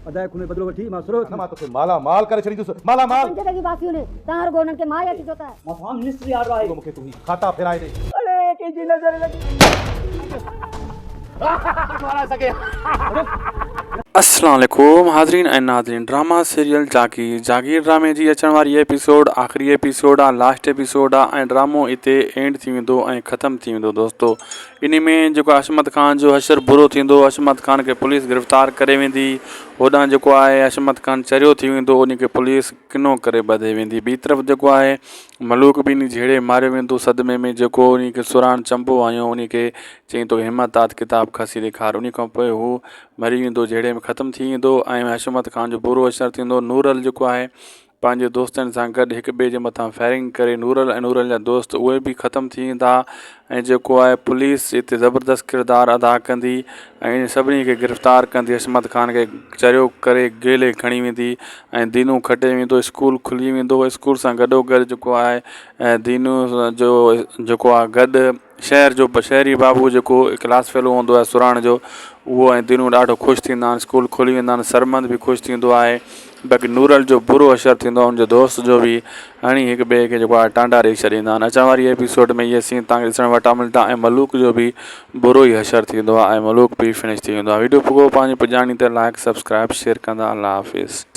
ادائي خون جو بدلو وٺي مان سرهو نه مان توکي مالا مال ڪري ڇڏيندس مالا مال. پنج لڳي باسي هن تان رڳو انهن کي ماري اچجو ته. مٿان منسٽري آرڊر آهي. رڳو مونکي تون هي کاتا ڦيرائي ڏي. اڙي ڪنهن جي نظر لڳي. السلام عليڪم حاضرين ۽ ناظرين ڊراما سيريل جاگير جاگير ڊرامي جي اچڻ واري ايپيسوڊ آخري ايپيسوڊ آ لاسٽ ايپيسوڊ آ ۽ ڊرامو اتي اينڊ ٿي ويندو ۽ ختم ٿي ويندو دوستو انهي ۾ جيڪو حشمت خان جو حشر برو ٿيندو حشمت خان کي پوليس گرفتار ڪري ويندي هوڏانهن جيڪو آهي حشمت خان چريو ٿي ويندو انهي کي پوليس ڪنو ڪري ٻڌي ويندي ٻي طرف جيڪو آهي ملوڪ به انهي جهيڙي ماريو ويندو صدمي ۾ جيڪو انهي کي سرهاڻ چنبو هنيو انهي کي چيائين توکي همت آ ته ڪتاب کسي ڏيکار انهي کان پوء هو مري ويندو جهيڙي ۾ ختم ٿي ويندو ۽ حشمت خان جو برو حشر ٿيندو نورل جيڪو آهي پنهنجي دوستن سان گڏ هڪ ٻئي جي مٿان فائرنگ ڪري نورل ۽ نورل جا دوست اهي به ختم ٿي ويندا ۽ جيڪو آهي پوليس هتي زبردست ڪردار ادا ڪندي ۽ سڀني کي گرفتار ڪندي حشمت خان کي چريو ڪري گيلي کڻي ويندي ۽ دينو کٽي ويندو اسڪول کلي ويندو اسڪول سان گڏو گڏ جيڪو آهي دينو جو جيڪو آهي گڏ شهر جو شهري بابو جيڪو ڪلاس فيلو هوندو آهي سرهاڻ جو اهو ۽ دينو ڏاڍو خوش ٿيندا آهن اسڪول کلي ويندا آهن سرمد به خوش ٿيندو آهي باقي نورل جو برو حشر ٿيندو آهي ان جو دوست جو به هڻي هڪ ٻئي کي جيڪو آهي ٽانڊا ڏئي ڇڏيندا آهن اچڻ واري ايپيسوڊ ۾ اهي سين تان کي ڏسڻ وٽان ملدا ۽ ملوڪ جو به برو ئي حشر ٿيندو آهي ۽ ملوڪ به فنش ٿي ويندو آهي ويڊيو پڳو پنهنجي پڄاڻي تي لائڪ سبسڪرائب شيئر ڪندا الله حافظ.